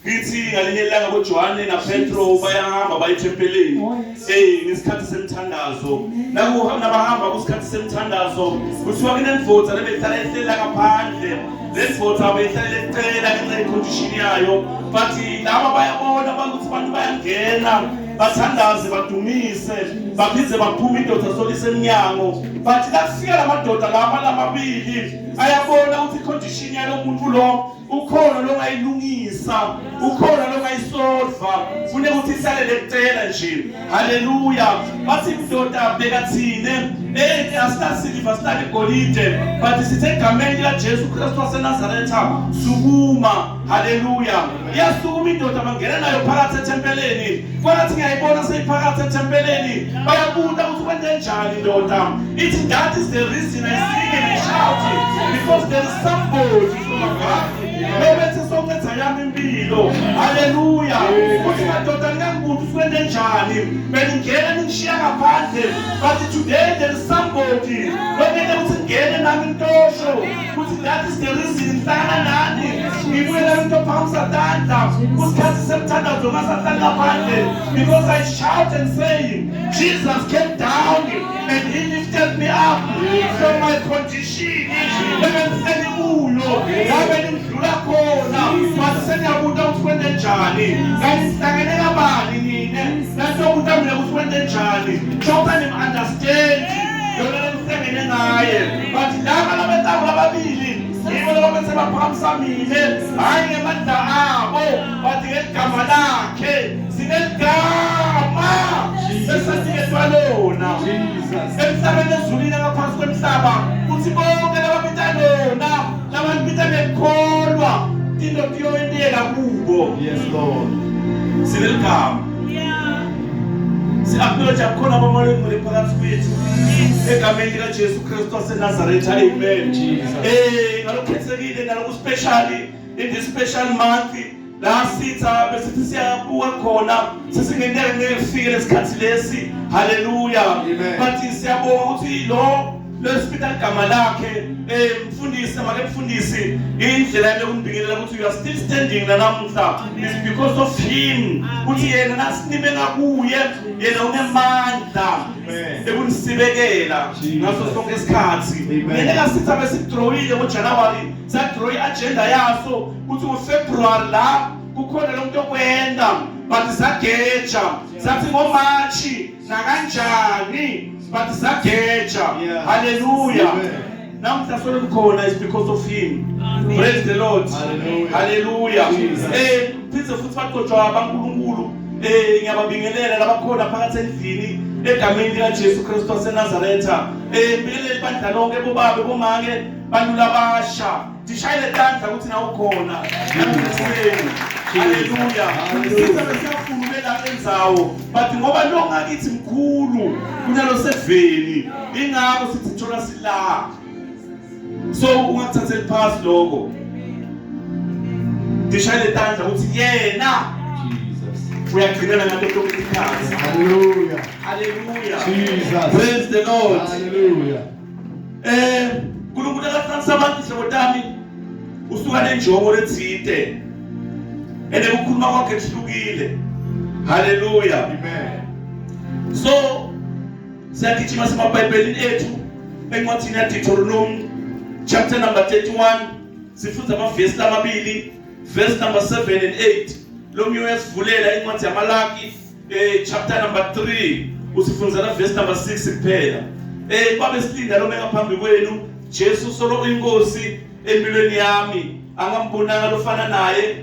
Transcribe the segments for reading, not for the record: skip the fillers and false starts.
Kithi ngalinye ilanga boJohane naPetro bayahamba baye ethempelini. Oh, yes. Eh ngesikhathi semthandazo. Nakuhamba nabahamba kusikhathi semthandazo kuthiwa kunendvodza lebehlala ehlela ngaphandle. Lendvodza beyihlala ecela ngenxa yecondition yayo. But laba bayabona ukuthi abantu bayangena bathandaze badumise baphinde baphume indoda solise emnyango. But lafika lamadoda laba lamabili ayabona ukuthi icondition yalo muntu lo ukhona longayilungisa, ukhona longayisolva, fune ukuthi ihlale lekucela nje. Haleluya. Bathi mdoda bheka thine, eh asinasiliva sinanegolide, but sithe egameni likaJesu Kristu waseNazaretha sukuma. Haleluya. Iyasukuma indoda bangena nayo phakathi ethempeleni. Kwanathi ngiyayibona seyiphakathi ethempeleni. Bayabuta ukuthi kwenze njani ndoda. Ithi that is the reason I sing and I shout because there is somebody from above. Lobethi soncetha yami impilo. Haleluya. Uthi madoda ningangibuthi ukuthi kwenze njani. Beningena ningishiya ngaphandle. But today there is somebody lobethe ukuthi ngene nami intosho. Uthi that is the reason ngihlangana nani. Ngibuye nami ngitophakamisa tandla. Kusikhathi semthandazo masahlala ngaphandle because I shout and say Jesus came down and he lifted me up from my condition ebengihleli kuyo ngabe ngidlula khona mase seniyabuta ukuthi kwente njani nganihlangene kabani nine natobuta mina ukuthi kwente njani shoka nim-understand yona lenihlangene ngaye but laba labetabo lababili yibo laba bese baphakamisa mine hhayi ngemandla abo but ngeligama lakhe sineligama esasiniketwa lona emhlabeni ezulwini ngaphansi kwemhlaba uthi bonke lababita lona labalibita ngekukholwa into tiyoyenteka kubo. Yes, Lord. Sineligama. Si-acknowledge akukhona abamoya oyingcwele phakathi kwethu egameni likaJesu Kristu waseNazaretha. Amen. Jesus. Eh ngalokhethekile naloku specially in this special month la sitha besithi siyabuka khona sesingenteka ngeke kufike lesikhathi lesi. Haleluya. Amen. But siyabonga ukuthi lo lesipita igama lakhe eh mfundisi make mfundisi indlela yami yokumbingelela ukuthi you are still standing nanamuhla is because of him ukuthi yena nasinime ngakuye yena unemandla Amen. ekunisibekela Jesus. ngaso sonke isikhathi. Amen. Ngeke kasitha besidrowile ngoJanuary sadraw i-agenda yaso ukuthi ngoFebruary la kukhona lo muntu okwenda but sageja sathi ngoMarch nakanjani but sageja. Hallelujah. Amen. Namhla solo likhona is because of him. Praise the Lord. Hallelujah. Hallelujah. Jesus. Eh phinde futhi bagcotshwa abankulunkulu eh ngiyababingelela labakhona phakathi endlini egameni lika Jesu Kristu waseNazaretha. Eh ngibingelele ibandla lonke bobaba bomake bantu labasha. Ndishayele tandla ukuthi nawe ukhona. Namhlanje. Hallelujah. Hallelujah. Sithe besiyafuna ube la endzawo but ngoba lo ngakithi mkhulu kunalo seveni ingakho sithi thola sila. So ungakuthatheli phasi lokho. Ndishayele tandla ukuthi yena Jesus. uyagcinana ngato tonke isikhathi. Hallelujah. Hallelujah. Jesus. Praise the Lord. Hallelujah. Eh uNkulunkulu akahlanganisa abantu ihlobo tami usuka nenjongo lethinte. Ene ukukhuluma kwakhe kuhlukile. Hallelujah. Amen. So siyagijima semabhayibhelini ethu encwadini yaDeuteronomy chapter number 31 sifunda amavesi lamabili verse number 7 and 8. Lo mnye uyasivulela incwadi yaMalaki chapter number 3 usifundzela verse number 6 kuphela. Babe silinda lo ngaphambi kwenu Jesu solo uyinkosi empilweni yami angambonanga lofana naye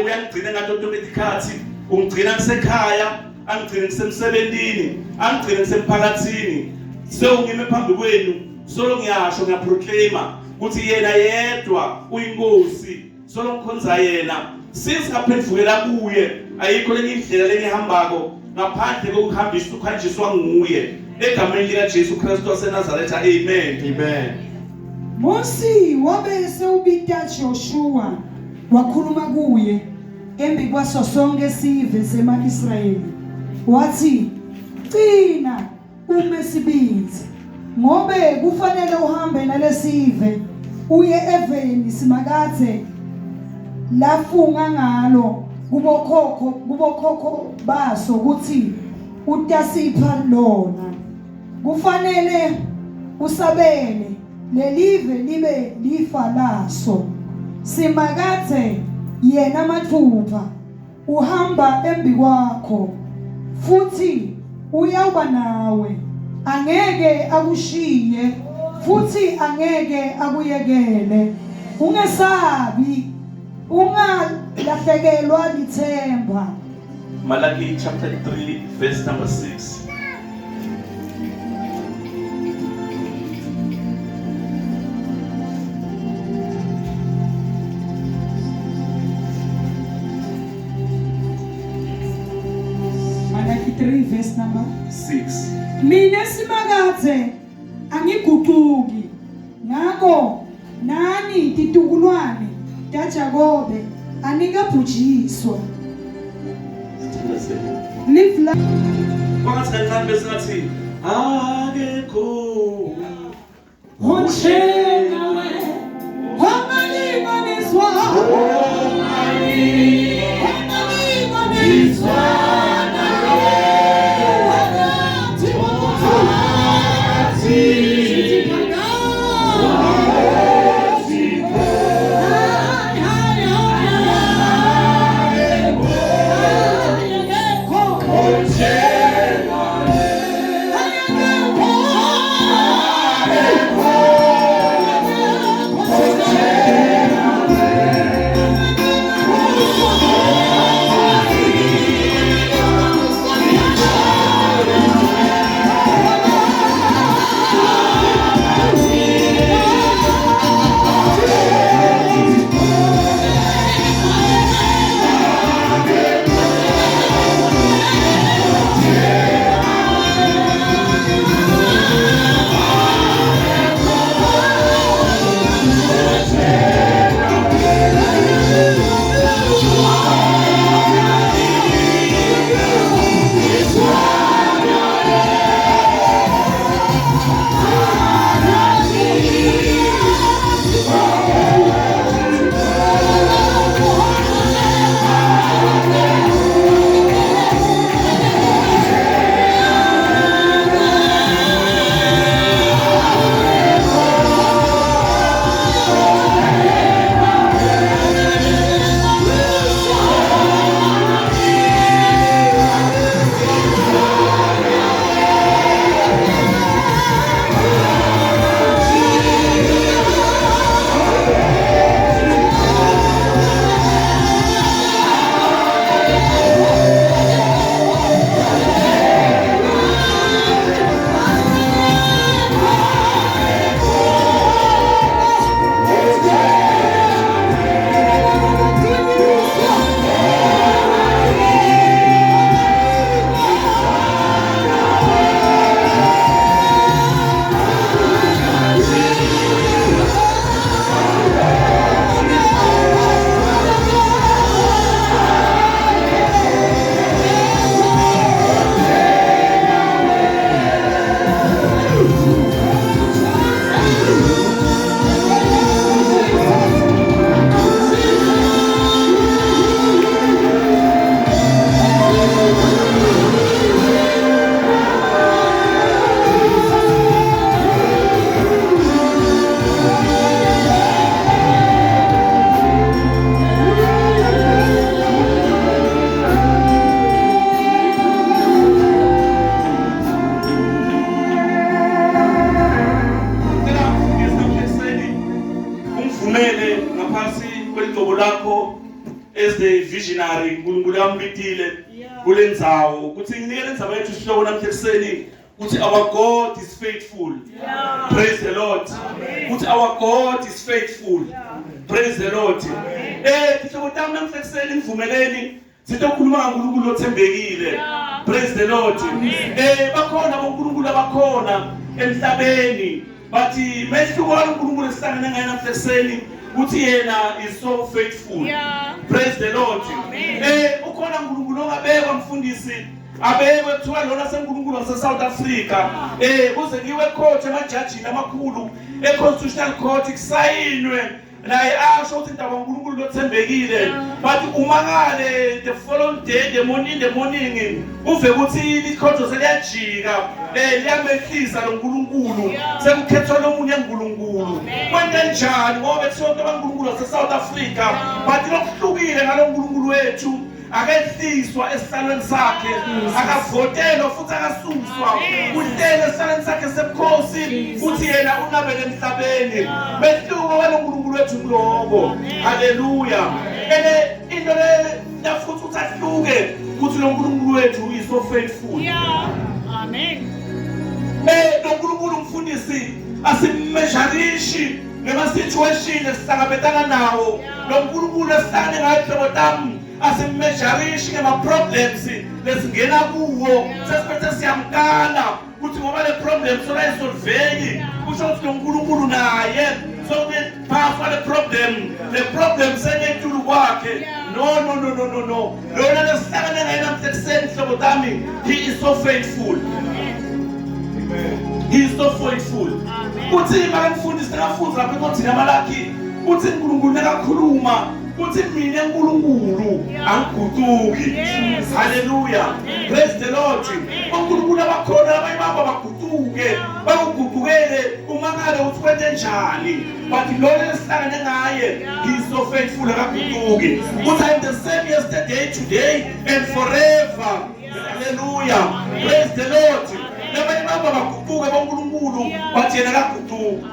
uyangigcina ngato tonke isikhathi ungigcina ngisekhaya angigcine ngisemsebentini angigcine ngisemphakathini sewungime phambi kwenu solo ngiyasho ngiyaproclaima ukuthi yena yedwa uyinkosi solo ngikhonza yena since ngaphendukela kuye ayikho lenye indlela lengihambako ngaphandle kokuhambisa ukuhanjiswa nguye egameni lika Jesu Kristu waseNazaretha. Amen. Amen. Mosi wabe sewubita Joshua wakhuluma kuye embi kwaso sonke sive sema-Israyeli wathi, Qina ume sibindzi, ngobe kufanele uhambe nalesive uye eveni Simakadze lafunga ngalo kubokhokho baso kutsi utasipha lona. Kufanele usabele lelive libe lifa laso. Simakadze yena matfupha uhamba embikwakho futhi uyawuba nawe, angeke akushiye futhi angeke akuyekele. Ungesabi, ungalahlekelwa lithemba. Malachi chapter 3 verse number 6. Malachi 3 verse number 6. Mina Simakadze angigucuki, ngako nani titukulwane taJakobe anikabhujiswa. Sithandazele. Live life. Kwangathi kancane bese ngathi akekho Onjengawe, ongalinganiswa, ongalinganiswa nawe. Phakathi kwabaphakathi, sithi phakathi. Hayi, hayi, hayi, akekho, akekho, Ngicela mfundisi namhlanje ungivumele ngaphansi kweligcobo lakho as the visionary uNkulunkulu ambitile kule ndzawo ukuthi nginike le ndzaba yethu isihloko namhlanje ekuseni ukuthi our God is faithful. Praise the Lord. Ukuthi our God is faithful. Praise the Lord. Tihlobo tami namhlanje ekuseni ngivumeleni sitokhuluma ngaNkulunkulu othembekile. Praise the Lord. Bakhona boNkulunkulu abakhona emhlabeni bathi mehluko kaNkulunkulu esihlangene ngaye namhlanje ekuseni uthi yena is so faithful. Praise the Lord. Ukhona uNkulunkulu ongabekwa mfundisi, abekwe kuthiwa lona seNkulunkulu wase South Africa, kuze kuyiwe court emajajini amakhulu e-Constitutional Court kusayinwe. Naye asho ukuthi ndaba uNkulunkulu lothembekile, but umakale the following day, the morning uve ukuthi likhotho seliyajika, liyamehlisa lo nkulunkulu, sekukhethwa lomunye uNkulunkulu. Kwente njani? Ngoba bekusonto baNkulunkulu wase-South Africa, but lokuhlukile ngalo nkulunkulu wethu, akehliswa esihlalweni sakhe, akavotelwa futhi akasuswa, uhlele esihlalweni sakhe sebukhosi, uthi yena unabele emhlabeni. Mehluko walo nkulunkulu wethu kuloko. Haleluya. Ene into le yafuthi ukuthi ahluke ukuthi lo nkulunkulu wethu is so faithful. Yeah. Amen. Lo nkulunkulu, mfundisi, asimmeasureishi ngema situation esihlangabetana nawo. Lo nkulunkulu esihlangane ngayo, hlobo tami, asimmeasureishi ngema problems lesingena kuwo, sesiphethe siyamkala ukuthi ngoba le problem sola isolveki, kusho ukuthi lo nkulunkulu naye sokuphasi kwale problem, le problem sengetulu kwakhe. No, no, no, no, no, no. Lona lesihlangane ngaye namhla ekuseni, hlobo tami, he is so faithful. Amen. He is so faithful. Uthi make mfundisi nakafundza lapha encwadini yaMalaki, uthi uNkulunkulu nakakhuluma, uthi mina uNkulunkulu angiguquki. Haleluya, praise the Lord. uNkulunkulu abakhona, abanye babo baguquke, bakuguqukele, umangale uthi kwente njani, but lona lesihlangane ngaye, he is so faithful, akaguquki. Uthi, "I am the same yesterday, today and forever." Haleluya, praise the Lord. Labanye babo baguquke bonkulunkulu, but yena akaguquki.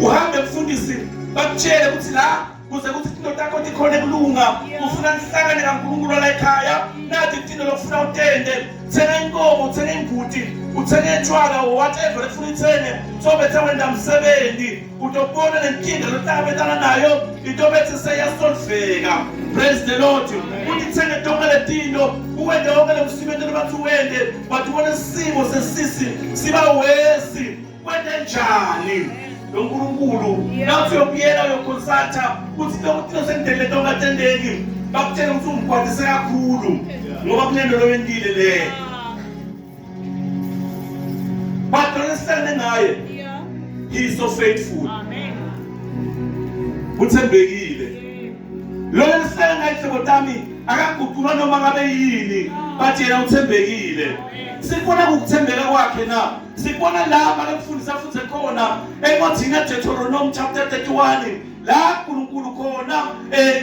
Uhambe, mfundisi, bakutshele ukuthi la kuze kuthi tinto takho tikhona ekulunga, ufuna nihlangane kaNkulunkulu la ekhaya, nathi tinto lokufuna utende, thenga inkomo, uthenge imbuti, uthenge etshwala or whatever lefuna ithenge, sobethe wenda msebenzi, utobona lenkinga lohlangabetana nayo itobethe seyasolveka. Praise the Lord. Uthi thenge tonke letinto, uwende wonke lo msebenzi lobathi uwende, but ubone isimo sesisi siba wesi. Kwente njani? Lo nkulunkulu nawuthi uyobuyela uyoconsulta uthi lokhu sengidele tongatendeki, bakutshela ukuthi ungikwatise kakhulu ngoba kunento loyentile le, but lona esihlangane ngaye, he is so faithful. Amen. Uthembekile lona esihlangane ngaye, hlobo tami, akaguqulwa noma ngabe yini, but yena uthembekile. Sibona ukuthembeka kwakhe na sibona la make kufundisa futhi khona encwadini yaDeuteronomy chapter 31, la uNkulunkulu khona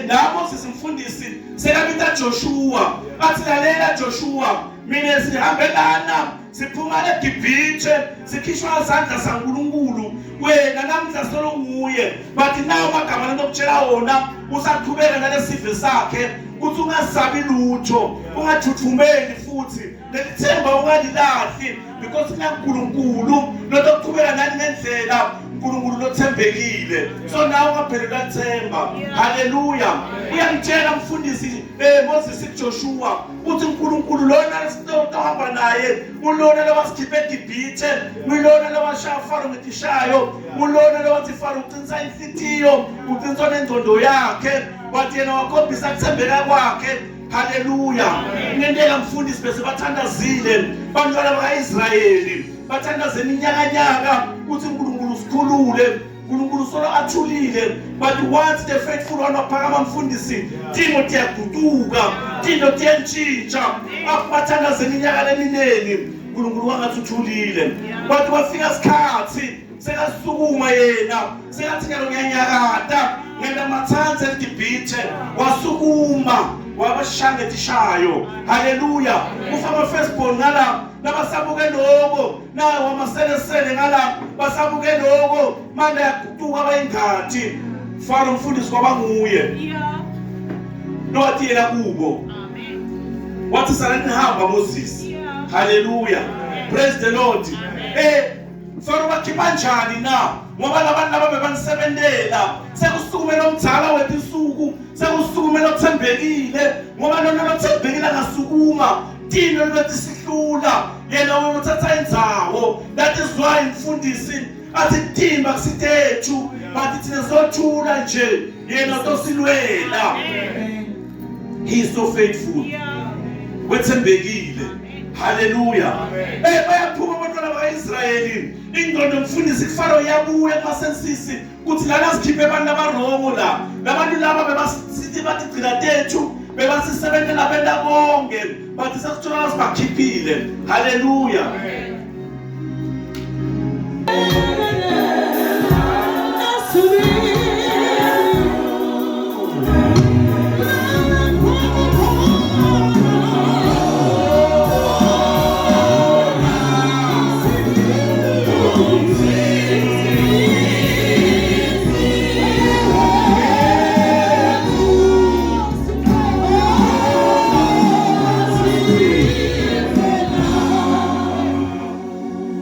la Moses, mfundisi, sekabita Joshua, athi, "Lalela Joshua, mina sihambelana, siphuma eGibhithe, sikhishwa izandla saNkulunkulu. Wena namhla solo nguye, but nawo amagama lentokutshela wona, usaqhubeka nalesive sakhe kuthi ungasabi lutho, ungathuthumeli, futhi lelithemba ungalilahli, because kunaNkulunkulu lotoqhubeka nani ngendlela, uNkulunkulu lothembekile. So nawe ungaphelelwa lithemba." Haleluya. Uyangitshela, mfundisi, Moses Joshua, uthi uNkulunkulu lona esitohamba naye, ulona lowasikhipha eGibhithe, ulona lowashaya Faro ngetishayo, ulona lowathi Faro uqinisa inhlitiyo, uqinisa nengqondo yakhe, wathi yena wakhombisa kuthembeka kwakhe. Haleluya. Kungenteka, mfundisi, bese bathandazile bantwana bakaIsrayeli, bathandaze iminyakanyaka uthi uNkulunkulu usikhulule, uNkulunkulu solo athulile, but once the faithful one waphakama, mfundisi, timo tiyaguquka, tinto tiyantshintsha. Bathandaze iminyaka leminingi, uNkulunkulu wangathi uthulile, but kwafika isikhathi sekasukuma yena, sekathi ngalo ngiyanyakata ngenda mathanze eGibhithe, wasukuma wabashaya ngetishayo. Haleluya. Kufa ama firstborn ngala, labasabuke lokho, nawo amaselesele ngala basabuke lokho, manje yaguquka bayingadi. Faro, mfundisi, kwabanguye lowathi yena kubo, Amen. wathi, "Sala nihamba, Moses." Haleluya, praise the Lord. Faro bakhipha njani na, ngoba labantu laba bebanisebentela? Sekusukumela omdala wetinsuku, sekusukumela othembekile, ngoba lona lothembekile angasukuma, tino libethi sihlula yena uthatha indzawo. That is why, mfundisi, athi timba kusitethu, but thina sothula nje, yena tosilwela. He is so faithful. Wethembekile. Haleluya. Bayaphuma abantwana bakaIsrayeli. Ingqondo mfundisi kuFaro yabuya kumasensisi kuthi lana sikhiphe abantu abarongo la. Labantu laba bebasithi bathi gcina tethu bebasisebenzela benda bonke bathi sesithola sibakhiphile. Haleluya.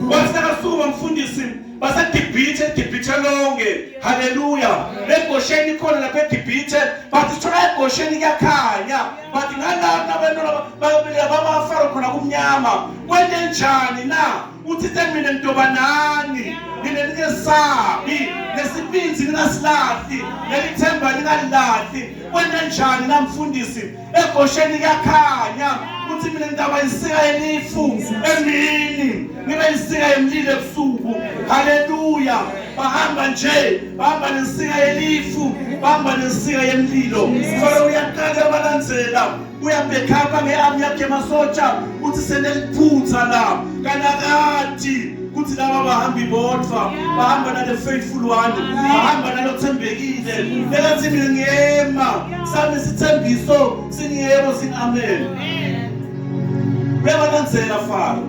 Wathi nakasuka mfundisi baseGibhithe, eGibhithe lonke. Haleluya. Legosheni ikhona lapha eGibhithe, bathi sithola egosheni kuyakhanya. Bathi ngalapha abantwana baba khona kumnyama. Kwente njani na? Uthi te mina ngidoba nani? Nina ningesabi, nesibinzi ningasilahli, nelithemba ningalilahli. Kwente njani na mfundisi? Egosheni kuyakhanya. Uthi mina ngidaba insika yelifu emini, ngibe insika yemlilo ebusuku. Haleluya. Bahamba nje, bahamba nensika yelifu, bahamba nensika yemlilo. Faro uyaqala balandzela, uyabhekhapha ngearmy yakhe emasotsha, uthi seneliphutha la. Kanakati kuthi laba bahambi bodwa, bahamba nale faithful one, bahamba nalothembekile. Lekathi mina ngiyema, sami sithembiso singiyebo sing amen. Uyabalandzela Faro.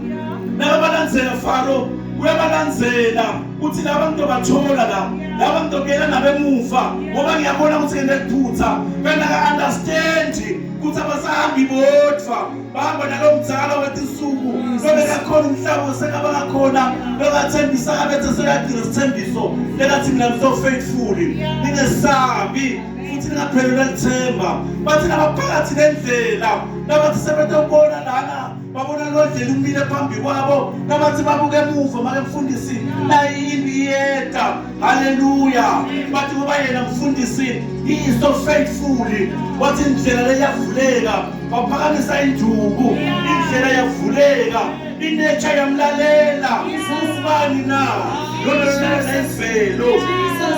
Nakabalandzela Faro, uyabalandzela uthi laba ngizobathola la, laba ngizobuyela nabo emuva ngoba ngiyabona ukuthi ngineliphutha. Bena understand ukuthi abasahambi bodwa, bahamba nalo mdzala wetinsuku lobekakhona umhlaba sekabangakhona lokathembisa abethe sekagcina isithembiso lekathi mina I'm so faithful, ningesabi futhi ningaphelelwa lithemba. Bathi nabaphakathi nendlela nabathi sebetobona lana babona lo ndlela umile phambi kwabo, nabathi babuke emuva make mfundisi nayi impi yeda. Haleluya. Bathi ngoba yena mfundisi he is so faithful. Wathi indlela leyavuleka, waphakamisa induku, indlela yavuleka, inature yamlalela. Ubani na lona lemvelo,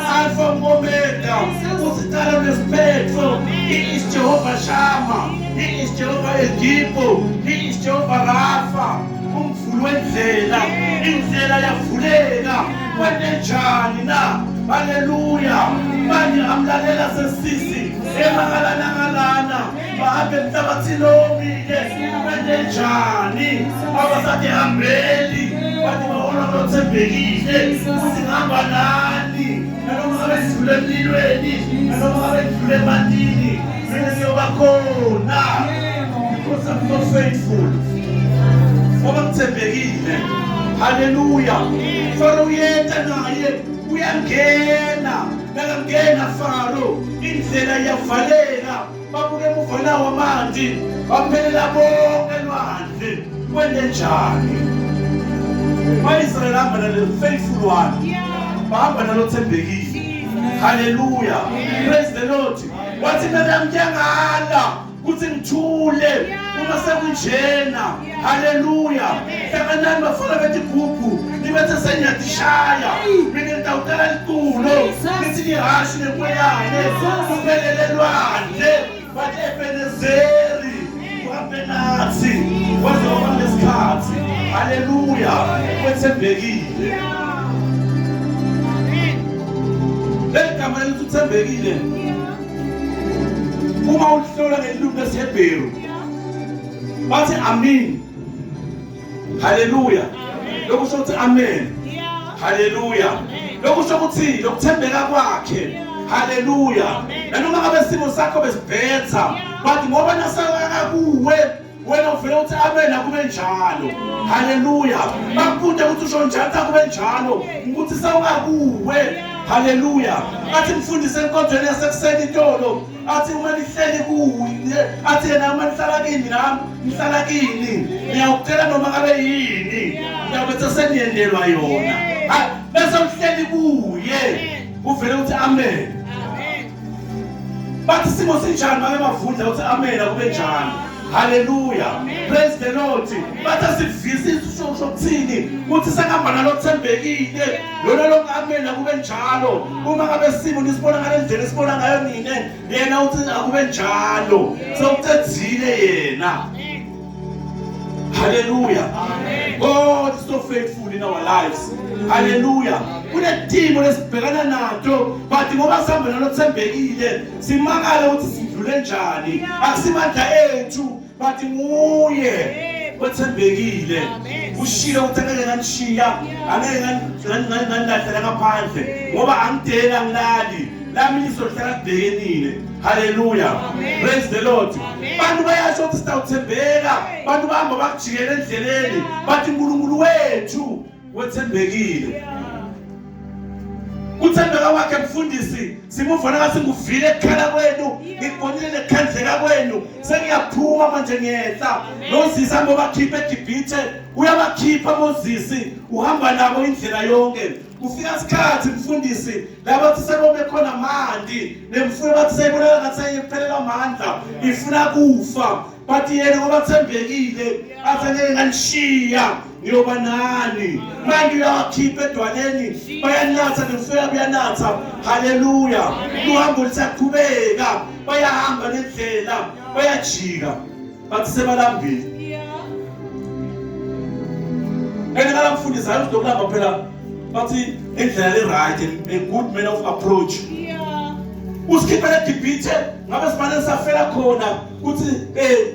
Alpha Omega, usicala nesiphetho. He is Jehovah Shammah, he is Jehovah El Gibor, he is Jehovah Rapha. Umvuli wendlela, indlela yavuleka. Kwente njani na? Haleluya. Manje amlalela sesisi emakalana ngalana bahambe emhlabathini lomile. Kwente njani? Abasathi hambeli, bathi bahola lothembekile uthi ngihamba nani nanoma ngabe sidlule emlilweni, nanoma ngabe sidlule emantini, mina ngiyoba khona because I'm so faithful. Ngoba ngithembekile. Haleluya. Faro uyeta naye uyangena, nakangena Faro indlela iyavaleka, babuke emuva nawo amanzi, baphelela bonke elwandle. Kwente njani? Ma-Israyeli ahamba nale faithful one, bahamba nalothembekile. Haleluya. Praise the Lord. Wathi mina ngiyangala kuthi ngithule uma sekunjena. Haleluya. Hlanganani bafana bethi gubhu nibethe senyatishaya, mina ngitawucela liculo nithi lihashi nenkweyane kuphelele lwandle. Bathi Ebenezeri uhambe nathi waze waba nesikhathi. Haleluya. Wethembekile. Leli gama lelithi uthembekile, uma ulihlola ngelilimi lesiHebheru bathi amen. Haleluya. Lokhu kusho ukuthi amen. Haleluya. Lokhu kusho ukuthi lokuthembeka kwakhe. Haleluya. Nanoma ngabe isimo sakho besibhetha, bathi ngoba nasakaka kuwe wena uvele uthi amen akube njalo. Haleluya. Bakude ukuthi usho njalo akube njalo, ukuthi sewungakuwe. Haleluya. Athi mfundisi enkonzweni yasekuseni itolo, athi uma nihleli kuye, athi yena uma nihlala kimi nami ngihlala kini, ngiyawucela noma ngabe yini, ngiyawubethe seniyendelwa yona. Bese uhleli kuye uvele uthi amen. Bathi simo sinjani make mavundla uthi amen akube njalo. Haleluya, praise the Lord. Bathi asivisise usho ukuthini ukuthi sengihamba nalothembekile lona longamena kube njalo. Uma ngabe simo nisibona ngale ndlela esibona ngayo nine, yena uthi akube njalo, sewucedzile yena. Haleluya. God is so faithful in our lives. Haleluya. Kunetimo lesibhekana nato, but ngoba sihambe nalothembekile simakale ukuthi sidlule njani. Akusimandla ethu, but nguye wethembekile. Ushilo ukuthi angeke nganishiya, angeke nganilahlela ngaphandle, ngoba angideli angilali, lami lizohlala libhekenile. Haleluya, praise the Lord. Bantu bayasho ukuthi sitawuthembeka, bantu bahamba bakujikela endleleni, bathi uNkulunkulu wethu wethembekile. Kuthembeka kwakhe mfundisi simuvona ngathi nguvile ekukhala kwenu, ngikubonile nekukhandleka kwenu, sengiyaphuma manje ngiyehla. Moses hamba bakhipha eGibhithe, uyabakhipha Moses, uhamba nabo indlela yonke. Kufika isikhathi mfundisi laba sebome khona mandi nemfuyo bathi seyibonakala ngathi seyiphelelwa amandla, ifuna kufa, bathi yena ngoba thembekile athi angeke nganishiya, ngiyoba nani. Manje uyawakhipha edwaleni, bayanatha nemfuyo yabo iyanatha. Haleluya. Luhambo lisaqhubeka, bayahamba nendlela, bayajika, bathi sebalambile. And ngalamfundisi hayi uzokulamba phela, bathi indlela le right, a good man of approach. Usikhiphele eGibhithe, ngabe simane safela khona ukuthi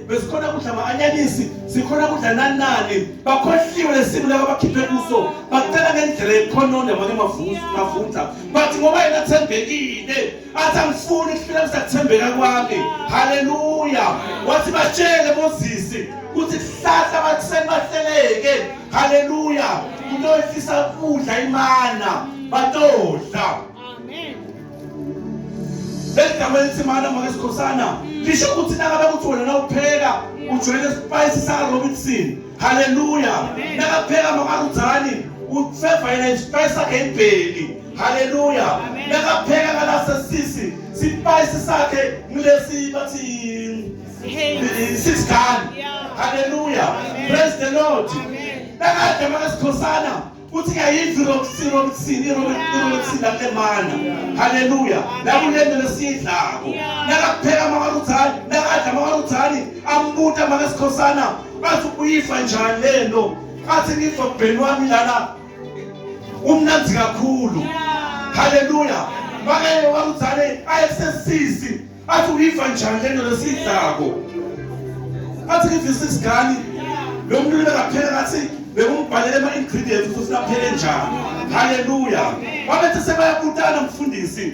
besikhona kudla ama-anyanisi, sikhona kudla nani nani. Bakhohliwe lesimo laba bakhiphe kuso, bacela ngendlela yekhononda make mavundla, bathi ngoba yena thembekile athi angifuni kufika kusakuthembeka kwami. Haleluya. Wathi batshele Moses ukuthi hlahla bakuseni bahleleke. Haleluya. Kutoyifisa kudla imana batodla. Amen. Leligama elithi mana make sikhosana lisho ukuthi nangabe kuthi wena nawupheka ujwayele spice saka Robinson. Haleluya. Nakapheka makarudzani ufeva yena ispice sakhe ibheli. Haleluya. Nakapheka ngalasesisi spice sakhe ngilesi bathi six gun. Haleluya. Praise the Lord. Nakade make sikhosana uthi ngiyayidla irobisini irobisini lakulemana. Haleluya. Nakulento lesiyidlako nakapheka makarudzani, nakadla makarudzani ambuta make sikhosana bathi uyifa njani lento, athi ngifa kubheni wami lana umnandzi kakhulu. Haleluya. Make warudzani ayesesisi athi uyifa njani lento lesiyidlako, athi ngifa six gun. Lo muntu bekapheka ngathi bekumbhalele ama-ingredients ukuthi ufunapheke njani. Haleluya. Babethi sebayabutana mfundisi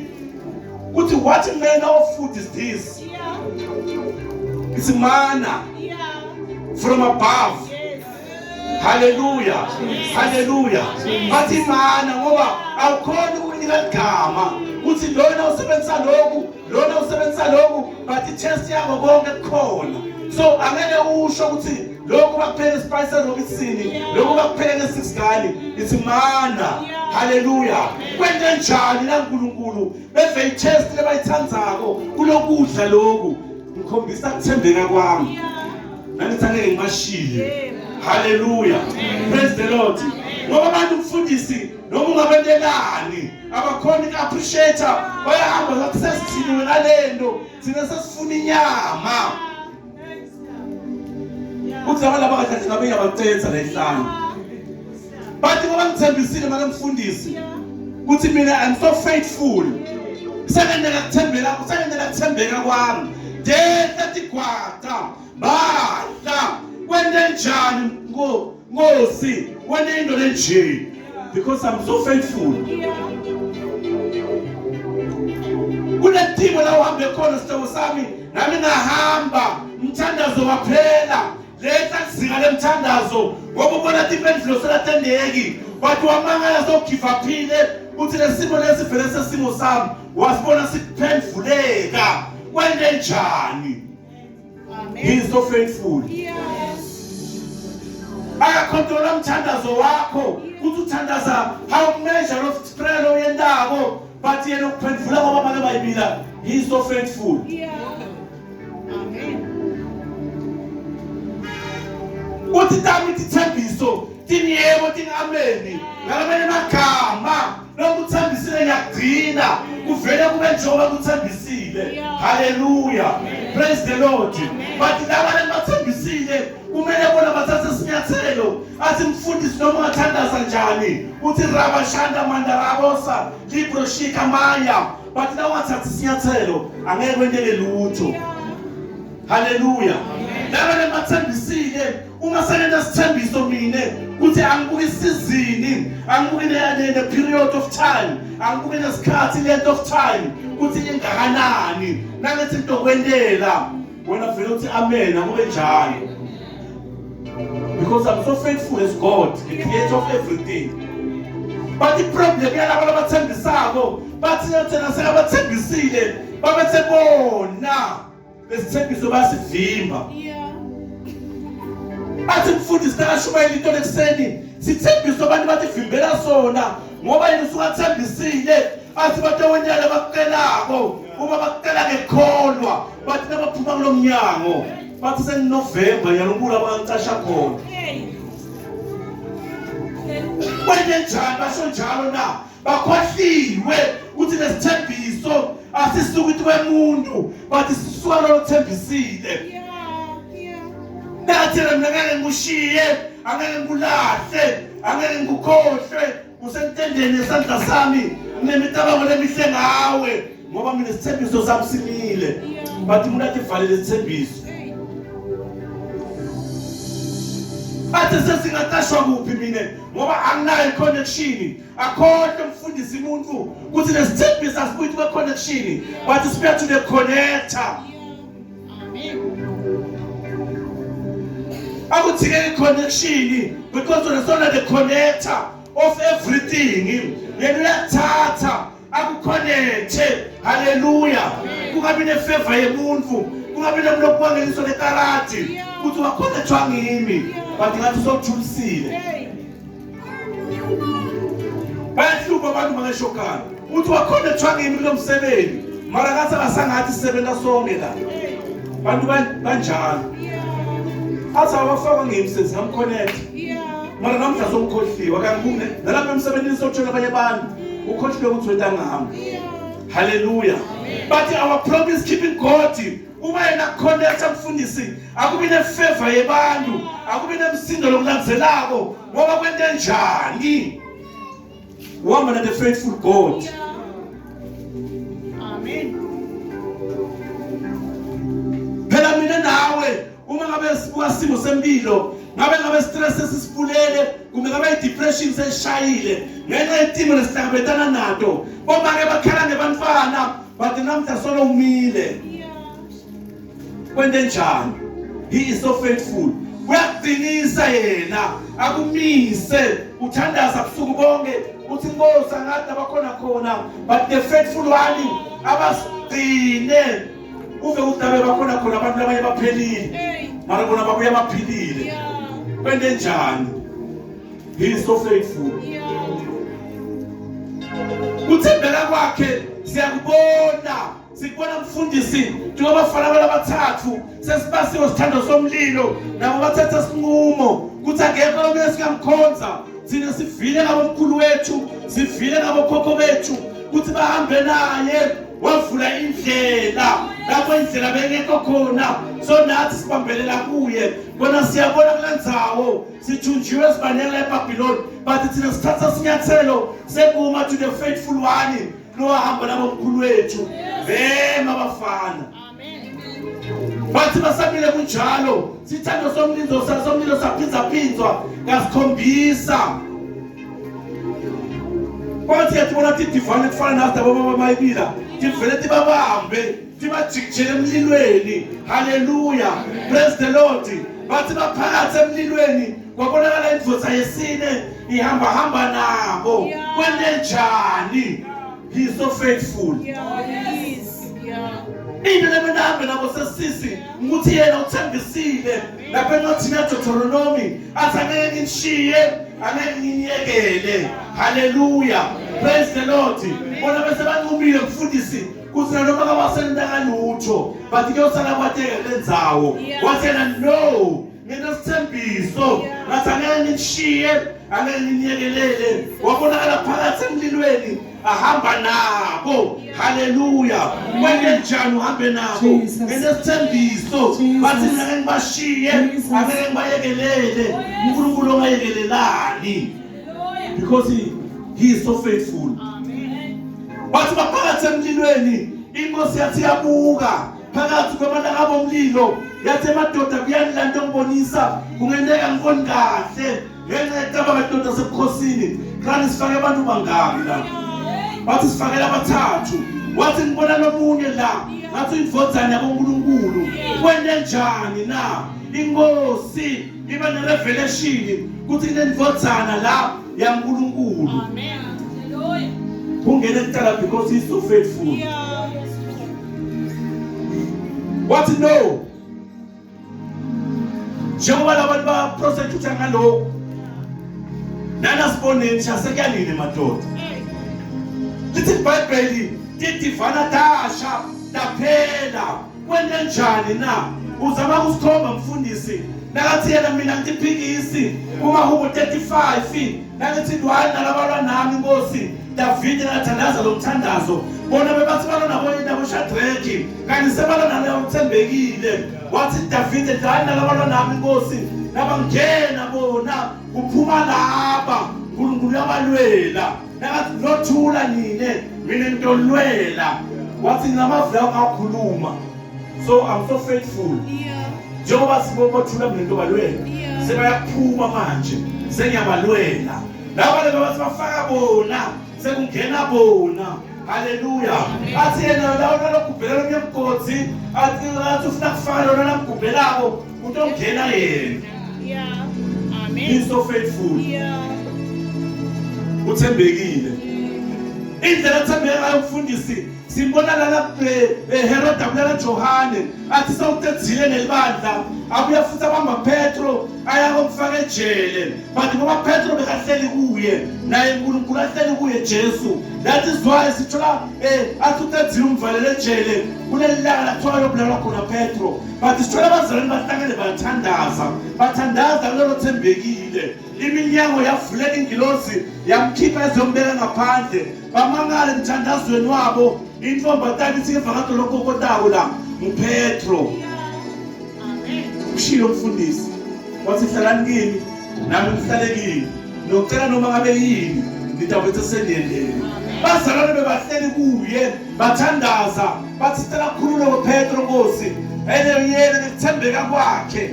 kuthi what manner of food is this? It's manna from above. Haleluya. Haleluya. Bathi mana ngoba awukhoni ukunika igama uthi lona usebenzisa lokhu, lona usebenzisa lokhu, but i-test yakho konke kukhona. So angeke usho ukuthi lokhu bakupheke spice Robinson, lokhu bakupheke nge-six gun. It's mana. Haleluya. Kwente njani la uNkulunkulu beve i-test lebayithandzako kulokudla lokhu, ngikhombisa kuthembeka kwami nanithi angeke ngibashiye. Haleluya. Praise the Lord. Ngoba abantu mfundisi noma ungabentelani abakhona uku-appreciate, bayahamba ngathi sesithiniwe ngalento, thina sesifuna inyama. Uthi laba laba kahle ngabe ngiyabacetha la ihlanu, bathi ngoba ngithembisile make mfundisi ukuthi mina I'm so faithful, sekendela kuthembeka, sekendela kuthembeka kwami dehla tigwata badla. Kwente njani Nkosi wente into lenje? Because I'm so faithful. Kunetimo la uhambe khona sihlobo sami, nami ngahamba umthandazo waphela, letha lizinga lemthandazo ngoba ubona timpendulo selatendeki, wathi wamangala sowugivaphile uthi lesimo lesi vele sesimo sami, wasibona siphendvuleka. Kwente njani? He is so faithful. Akakhontrola umthandazo wakho ukuthi uthandaza how measure of prayer oyendako, but yena ukuphendvula ngoba make bayibila. He is so faithful. Amen. Uthi tami tithembiso tiniyebo tingameni ngalamanye amagama lokuthembisile ngiyakugcina kuvele kube njengoba kuthembisile. Haleluya, praise the Lord. But laba lebathembisile kumele bona bathathe isinyathelo. Athi mfundisi noma ungathandaza njani uthi rabashanda mandarabosa libro shika maya, but la ungathatha isinyathelo angeke kwenteke lutho. Haleluya. Laba lebathembisile uma sengenza sithembiso mine kuthi angibuki isizini, angibuki ne period of time, angibuki nesikhathi length of time kuthi ingakanani. Nangithi into kwentela wena vele uthi amen akube njalo, because I'm so faithful as God, the creator of everything. But the problem yalabo labathembisako bathi thina sekabathembisile babethe bona lesithembiso bayasivimba. Athi mfundisi nakashumayela into lekuseni sithembiso abantu bathi vimbela sona ngoba yena usukathembisile. Athi batowentela bakucelako uma bakucela ngekholwa bathi nabaphuma kulo mnyango bathi sengiNovember yalokula bangicasha khona. Kwente njani basho njalo na bakhohliwe ukuthi lesithembiso asisuki ukuthi kwemuntu bathi sisuka lothembisile. Nathi mina ngeke ngikushiye, angeke ngikulahle, angeke ngikukhohlwe, usentendeni yesandla sami nemicabango lemihle ngawe ngoba mina isithembiso sami simile. Bathi umuntu athi valele isithembiso. Athi sesingaqashwa kuphi mina ngoba anginayo connection. Akhonto mfundisi umuntu ukuthi lesithembiso asibuyi kwe connection, but sibuya to the connector. Akuthike i-connection because wena the connector of everything. Yena uyakuthatha akuconnecte. Haleluya. Kungabi nefavor yemuntu, kungabi nomloku lekarati kuthi waconnectwa ngimi, but ngathi sowuthulisile. Bayahlupha abantu mangeshokana uthi waconnectwa ngimi kulo msebenzi, mara ngathi abasangathi sisebenza sonke la. Bantu banjalo. Athi abafakwa ngimi sengamconnect. Mara namhla sokukhohliwa kangibune nalapha emsebenzini sokutshela abanye abantu ukhohliwe ukuthi wenta ngami. Haleluya. But our promise keeping God uma yena connect mfundisi akubi nefavor yebantu, akubi nemsindo lokulandzelako ngoba kwente njani. Woman the faithful God. Amen. Phela mina nawe uma ngabe sibuka simo sempilo, ngabe stress esisibulele kumbe ngabe depression seshayile ngenxa yetimo lesihlangabetana nato, bomake bakhala nebantwana bathi namhla solo umile. Kwente njani? He is so faithful. Uyaqinisa yena akumise uthandaza busuku bonke uthi Nkosi angathi abakhona khona, but the faithful one abasigcine uve ukuthi abe bakhona khona abantu labanye baphelile mara bona babuya baphilile. Kwente njani? He is so faithful. Kuthembeka kwakhe siyakubona, sikubona mfundisi njengoba bafana abathathu sesibasiwe sithando somlilo nabo bathatha isinqumo ukuthi akekho omunye singamkhonza thina, sivile ngabomkhulu wethu, sivile ngabokhokho bethu ukuthi bahambe naye wavula indlela lapho indlela bengekho khona, so nathi sibambelela kuye kona siyabona kulandzawo sithunjiwe sibanela eBabylon, but thina sithatha isinyathelo sekuma to the faithful one lowahamba nabomkhulu wethu bema bafana. Bathi basamile kunjalo sithando somlilo somlilo saphindaphinzwa kasikhombisa. Kwathi yatibona tidivane kufana nathi abobaba mayibila tivele tibabambe tibajikijele emlilweni. Haleluya, praise the Lord. Bathi baphakathi emlilweni kwabonakala indvodza yesine ihamba hamba nabo. Kwente njani? He is so faithful. Into lemele ahambe nabo sesisi ukuthi yena uthembisile lapha encwadini yaDeuteronomy athi angeke nginishiye, angeke nginiyekele. Haleluya, praise the Lord. Bona bese banqumile mfundisi kuthi noma kabasendakalutho but kuyosala kwateka kule ndzawo. Wathi yena no, nginesithembiso. nesithembiso ngathi angeke ngikushiye angeke nginiyekelele wabonakala phakathi emlilweni ahamba nabo haleluya kwente njani uhambe nabo ngenesithembiso bathi mina ngeke ngibashiye angeke ngibayekelele uNkulunkulu ongayekelelani because he is so faithful bathi baphakathi emlilweni inkosi yathi yabuka phakathi kwamalanga bomlilo yathi emadoda kuyani la nto ngibonisa kungenteka ngiboni kahle ngenxa yetaba madoda asebukhosini kanti sifake abantu bangaki la bathi sifakele abathathu wathi ngibona lomunye la ngathi indvodzana yabonkulunkulu kwente njani na inkosi iba nerevelation kuthi kunendvodzana la yaNkulunkulu Amen. kungene kuqala because he's so faithful wathi no njengoba labantu baprosecute ngalokhu nanasiboneni sasekuyanini madoda lithi ibhayibheli tidivana tasha taphela kwente njani na uzama kusikhomba mfundisi nakathi yena mina ngitiphikisi kumahubo 35 nangithi lwani nalabalwa nami nkosi Davide nathandaza lo mthandazo bona bebathi balwa nabo nabo Shadraki kanti sebalwa naloyo uthembekile wathi Davide dlani nalabalwa nami nkosi nabangena bona kuphuma laba uNkulunkulu uyabalwela nakathi nothula nine mina ngitolwela wathi nginamavula angakhuluma so I'm so faithful njengoba sibobothula mina ntobalwela sebayaphuma manje sengiyabalwela laba laba bathi bafaka bona sekungena bona haleluya athi yena lawo nalogubhela lomnye mgodi athi athi ufuna kufaka lona lamgubhelako utongena yena Yeah. Amen. he's so faithful Yeah. uthembekile indlela athembeke ngayo umfundisi simbona lana Herod abulala Johane athi sewutedzile nelibandla abuya futhi abamba Petro aya komfaka ejele but ngoba Petro bekahleli kuye naye uNkulunkulu ahleli kuye Jesu that is why sithola athi utedzile umvalele ejele kuleli langa lathiwa yobulalwa khona Petro but sithola abazalwane bahlangene bathandaza bathandaza kulelo thembekile iminyango yavuleka ingilosi yamkhipha ezombeka ngaphandle bamangale emthandazweni wabo intombazane ithi ngevakade lokokotako la nguPetro Amen. ushilo umfundisi wathi hlalani kimi nami ngihlale kini nocela noma ngabe yini nitawubethe seniyendele bazalwane bebahleli kuye bathandaza bathi sicela khululeke Petro Nkosi ene yena nekuthembeka kwakhe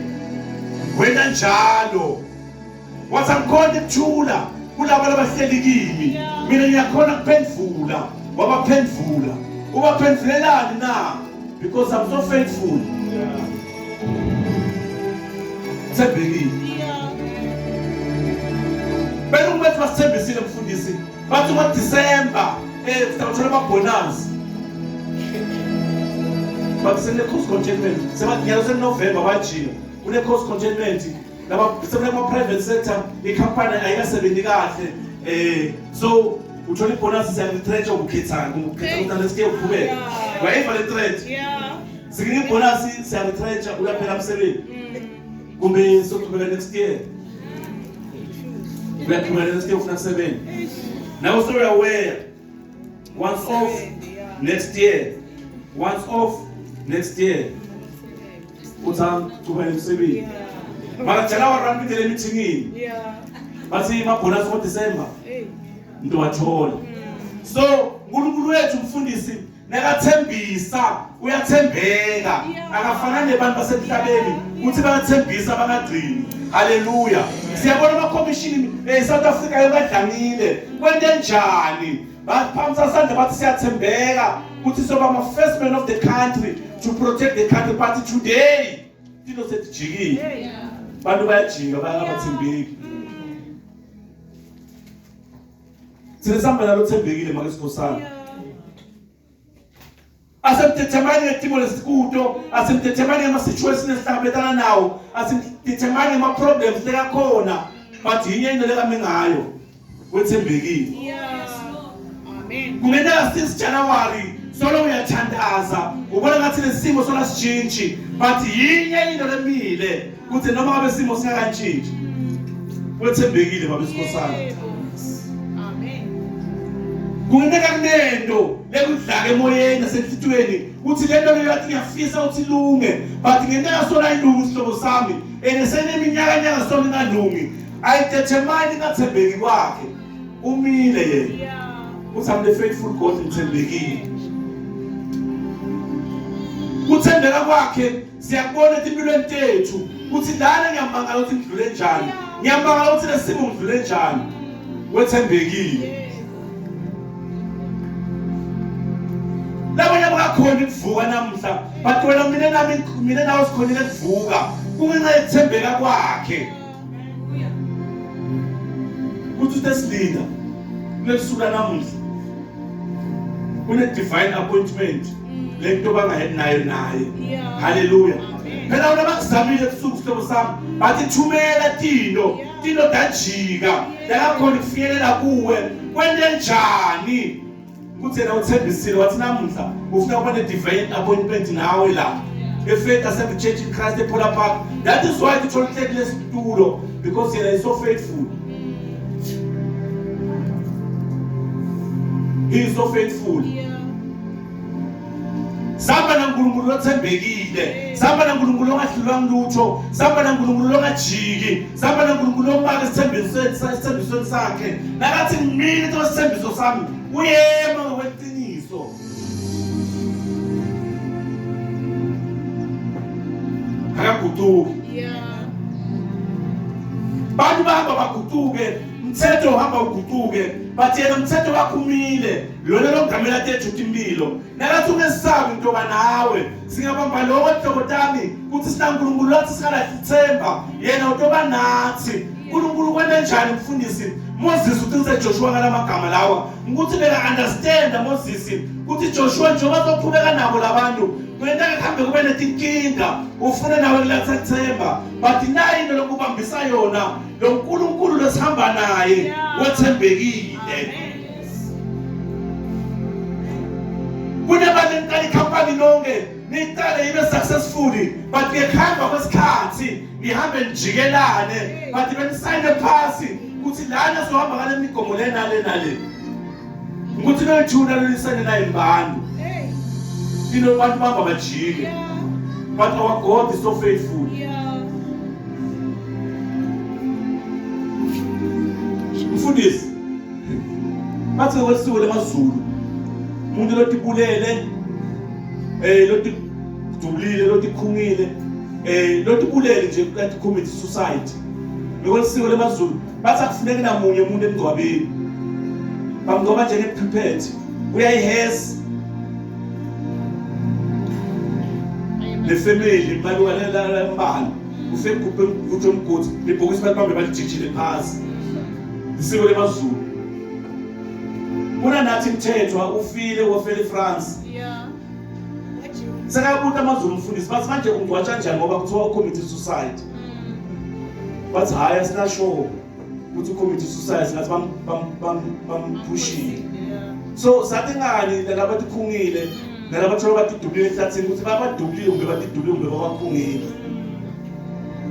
wena njalo wathi angikhona ukuthula kulabo abahleli kimi mina ngiyakhona kuphendvula wabaphendvula ubaphendvulelani na because I'm so faithful thembekile Yeah. belungu bethu basithembisile mfundisi bathi ngoDisemba sizawuthola amabhonasi bathi sene-cost containment sebathi nyalo sekunovemba bajika kune-cost containment laba sebekuma-private sector ikhampani ayikasebenzi kahle so uthola ibhonasi siyaku-retrencha ubukhethani ukukhetha ukuthi lesike uqhubeke wayiva le threat Yeah. sikinika ibhonasi siyaku-retrencha uyaphela umsebenzi kumbe soqhubeka next year uyaqhubeka next year ufuna kusebenza now so you're aware once off next year once off next year uthi qhubeka emsebenzini mara January run le meetingini Yeah. bathi amabhonasi ngoDecember Hey. into wathola so uNkulunkulu wethu mfundisi nakathembisa uyathembeka akafana nebantu basemhlabeni uthi bayathembisa bangagcini haleluya siyabona ama-commission eSouth Africa yokadlamile kwente njani baphamisa sandla bathi siyathembeka ukuthi soba ama-first man of the country to protect the country but today into setijikile bantu bayajika bayangabathembeki thina sihamba nalo thembekile make sikhosana asimthethemani ngetimo lesikuto asimthethemani ngama-situation esihlangabetana nawo asimthethemani ngama-problems lekakhona but yinye into lekame ngayo wethembekile Yeah. Amen. kungenteka since January Solo uyathandaza, ubona ngathi lesimo sona sijintshi, but yinye into lemile ukuthi noma ngabe isimo singakantshintshi, wethembekile baba isikhosana. Yebo. Amen. Kungenteka kunento lekudlaka emoyeni nasenhlitweni uthi le nto leyo athi ngiyafisa ukuthi ilunge, but ngenteka sona ayilungi isihlobo sami and seneminyaka nyaka sona ingalungi, ayidetermine ingathembeki kwakhe. Umile yena. Yeah. Uthi I'm the faithful God, ngithembekile. Kuthembeka kwakhe siyakubona empilweni tethu uthi lana ngiyamangala ukuthi ngidlule njani, ngiyamangala ukuthi lesimo ngidlule njani. Wethembekile. Yebo. Labanye abakhona ukuvuka namhla, but wena mina nami mina nawe sikhonile ukuvuka kungenxa yekuthembeka kwakhe. Hallelujah. Kuthi utesilinda kulesuku namuhla kune divine appointment lento bangayenayo naye. Yeah. Haleluya. Amen. Phela wona bakuzamile ebusuku sihlobo sami, bathi thumela tino tino dajika lakakhona ukufinyelela kuwe kwente njani ukuthi yena uthembisile wathi namuhla ufuna ukuba ne-divine appointment nawe la eFaith Assembly Church in Christ ePola Park. That is why ngithola uhleli lesitulo, because yena is so faithful. He is so faithful. Yeah. Samba naNkulunkulu lothembekile, samba naNkulunkulu ongahlulwanga lutho, samba naNkulunkulu longajiki, samba naNkulunkulu omaka isithembisweni sakhe. Nakathi ngimile into isithembiso sami, uyema ngokweqiniso. Akaguquki. Yeah. Bantu bahamba baguquke, umthetho uhamba uguquke, but yena umthetho wakho umile, lona longamela tethu impilo. Nakathi ungesabi ntoba nawe, singabamba lokho hlobo tami kuthi sinaNkulunkulu lathi singalahli ithemba, yena utoba nathi. uNkulunkulu kwente njani mfundisi? Moses uqinise Joshua ngalamagama lawa, ukuthi beka understand Moses ukuthi Joshua njengoba soqhubeka nabo labantu kwenteka kuhambe kube netinkinga, ufuna nawe kuletha ithemba, but nayi into lokubambisa yona lo nkulunkulu lesihamba naye Yeah. wethembekile. Amen. Kunabantu eniqala ikhampani nonke niqale ibe successful, but ngekuhamba kwesikhathi nihambe nijikelane, but benisayine phasi ukuthi lana sohamba ngale migomo le nale nale, ukuthi noyithuna lolisayine naye mbani Hey. ino bantu bahamba bajike, Yeah. but our God is so faithful. Yeah. Mfundisi, bathi ngokwesiko lemaZulu umuntu lotibulele lotidubulile lotikhungile lotibulele nje kanti commit suicide, ngokwesiko lemaZulu bathi akufuneki namunye umuntu emngcwabeni, bamngcwaba njenge-prepared uyayihesa le family baluka lembali ufe gubhe ukuthi umgodi libhokisi balibambe balijijile phasi. Isiko lemaZulu. Kuna nathi Mthethwa ufile wafela eFrance. Yeah. Sekabuta amaZulu mfundisi bathi manje ungcwatsha kanjani ngoba kuthiwa ucommit suicide. Bathi hayi asinasho ukuthi ucommit suicide, ngathi bam bam bam bamphushile. Yeah. So sathi ngani laba tikhungile nalaba thola batidubulile ehlathini ukuthi babadubulile kumbe batidubulile kumbe babakhungile.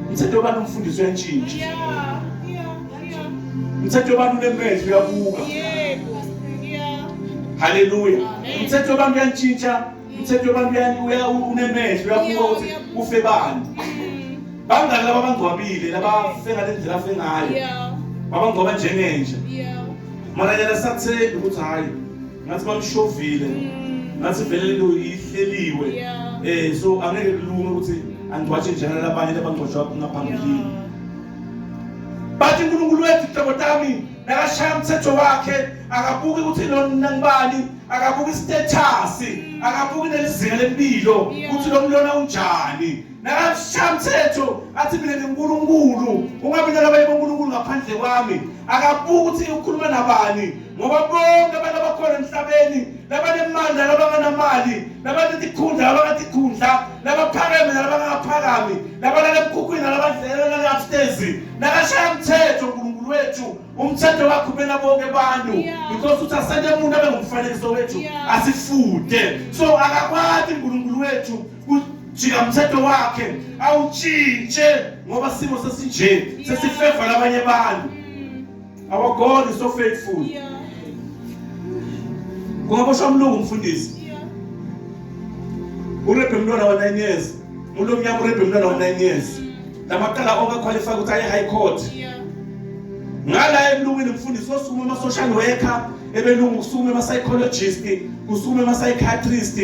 Umthetho wabantu umfundisi uyantshintsha. Yeah. Yeah. Yeah. Umthetho wabantu unemehlo uyabuka. Yebo. Yeah. Haleluya. Amen. Umthetho wabantu uyantshintsha, umthetho wabantu unemehlo uyabuka ukuthi ufe bani. Bangaki laba abangcwabile labafe ngale ndlela afe ngayo. Yeah. Babangcwaba njengenja. Yeah. Mara yena sathembi ukuthi hayi ngathi bamshovile. Ngathi vele lento ihleliwe. Yeah. So angeke kulunge ukuthi angcwatshe njalo labanye labangcwatshwa ngaphambilini. Yeah. Bathi uNkulunkulu wethu hlobo tami nakashaya umthetho wakhe akabuki ukuthi lona ngibani, akabuki status, akabuki nelizinga lempilo Yeah. ukuthi lo mlona unjani. Nakashaya umthetho athi mina nginguNkulunkulu, ungabi nalabanye boNkulunkulu ngaphandle kwami. Akabuki ukuthi ukhuluma nabani ngoba bonke abantu abakhona emhlabeni labanemali nalabanganamali, labanetikhundla nalabangatikundla, labaphakeme nalabangaphakami, labalala emkhukhwini nalabadlela upstairs. Nakashaya umthetho uNkulunkulu uNkulunkulu wethu umthetho wakhe ubela bonke abantu because uthi asente umuntu abe ngumfanekiso wethu asifude. So akakwati uNkulunkulu wethu kujika umthetho wakhe awutshintshe ngoba simo sesinje sesifeva labanye abantu. Our God is so faithful. Kungaboshwa umlungu umfundisi. Urebhe umntwana wa 9 years. Umuntu omnyama urebhe umntwana wa 9 years. Lamacala onke qualify ukuthi aye high court. Ngala emlungwini mfundisi osukuma ama social worker, ebelungu kusukuma ama psychologist, kusukuma ama psychiatrist,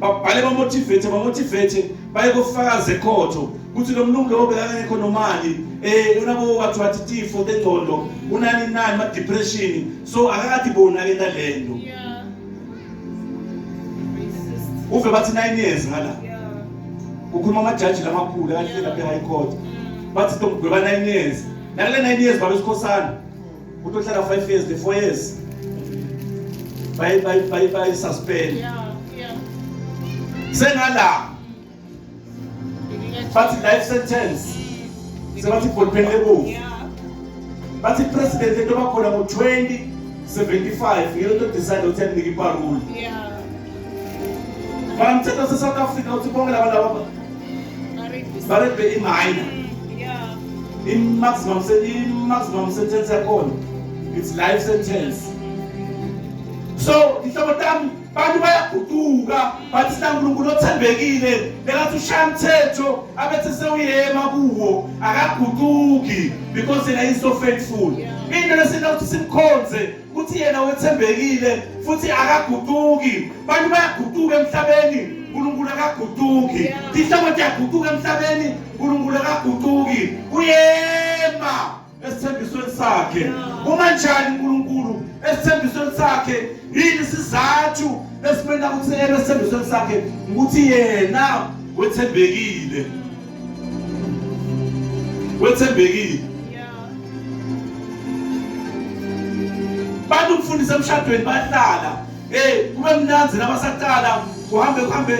babhale ba motivate, ba motivate baye kofakaza ekhotho ukuthi lo mlungu lo bekangekho nomali unabo wathi wathi tifo tengqondo unani nani ma depression so akakathi bona ke nalento. Uve bathi 9 years ngala. Kukhuluma amajaji lamakhulu akahleli lapha e-high court. Bathi tomgweba 9 years. Nakule 9 years babe sikhosana. Utohlala 5 years, the 4 years. Bayi bayi bayi bayi suspend. Sengala. Bathi life sentence. Sebathi ballpen lebovu. Bathi president lento bakhona ngo 2075 ngilo to decide ukuthi anike iparole. Mara mthetho wase South Africa uthi bonke laba laba barebhe i-minor. I-maximum i-maximum sentence yakhona it's life sentence. So dihlobo tami bantu bayaguquka bathi sinaNkulunkulu othembekile bekathi ushaya umthetho abethi sewuyema kuwo akaguquki because yena is so faithful. Into lesina ukuthi simkhonze ukuthi yena wethembekile futhi akaguquki. Bantu bayaguquka emhlabeni, uNkulunkulu akaguquki. Dihlobo tiyaguquka emhlabeni, uNkulunkulu akaguquki. Uyema esithembisweni sakhe. Uma njani uNkulunkulu esithembisweni sakhe? Yini isizathu esimenda ukuthi eme esithembisweni sakhe? Ukuthi yena wethembekile. Wethembekile. Bantu kufundisa emshadweni bahlala kube mnanzi nabasaqala kuhambe kuhambe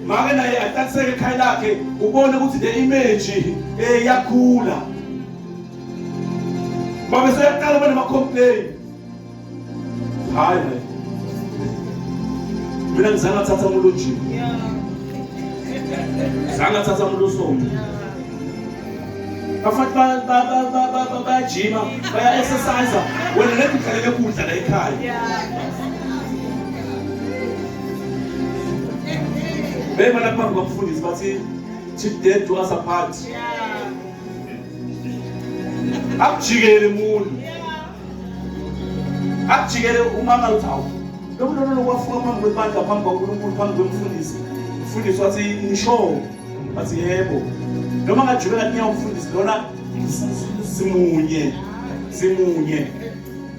make naye ahlaliseke ekhaya lakhe ubone ukuthi the image yakhula. Babe seyaqala bana complain. Hayi hayi. Mina ngizange ngathatha umuntu onje. Zange ngathatha umuntu osonto. Bafati bayajima, baya exercise. Wena ngeke uhlalele kudla la ekhaya. Bema lapha ngomfundisi bathi till death do us apart. Akujikele umuntu. Akujikele umama uthi hawu. Lo muntu lo wafuka phambi kwebandla phambi kwaNkulunkulu phambi kwemfundisi. Umfundisi wathi ngisho. Bathi yebo. Noma ngajubeka tinyawo umfundisi lona simunye. Simunye.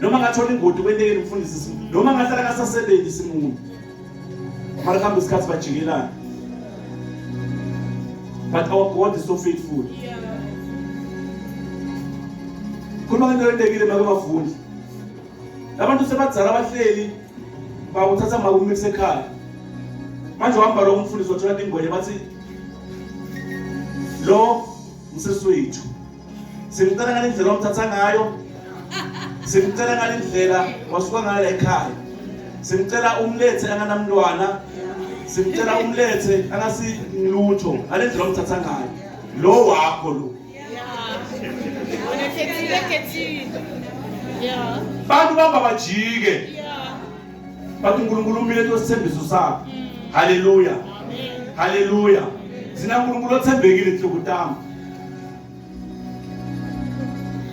Noma ngathola ingodi kwentekeni umfundisi noma ngahlala ngasasebenzi simunye. Mara kuhamba isikhathi bajikelana. But our God is so faithful. Khuluma ngento yentekile make bafundi. Labantu sebadzala abahleli bawuthatha makumikisa ekhaya. Manje uhamba lo umfundisi wathola ingwenye bathi lo umsesi wethu. Simcela ngale ndlela omthatha ngayo. Simcela ngale ndlela wasuka ngayo la ekhaya. Simcela umlethe anganamntwana. Simcela umlethe angasilutho ngale ndlela omthatha ngayo. Lo wakho lo. Bantu bamba bajike. Bathi uNkulunkulu umile tosithembiso sakhe. Haleluya. Haleluya. Sina uNkulunkulu othembekile Hlukutama.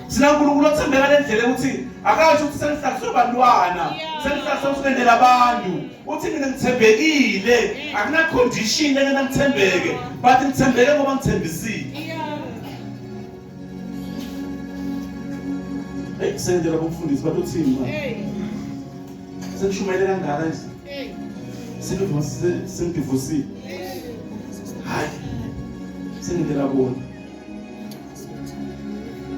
Sina uNkulunkulu othembeka lendlela ukuthi akasho ukuthi sengihlaliswe bantwana, sengihlaliswe usendela abantu. Uthi mina ngithembekile, akuna condition lena ngithembeke, but ngithembeke ngoba ngithembisile. Hey, sendela kumfundisi bathi uthini manje? Sengishumayele kangaka nje. Sengidivosile. Hayi. Sengindela bona.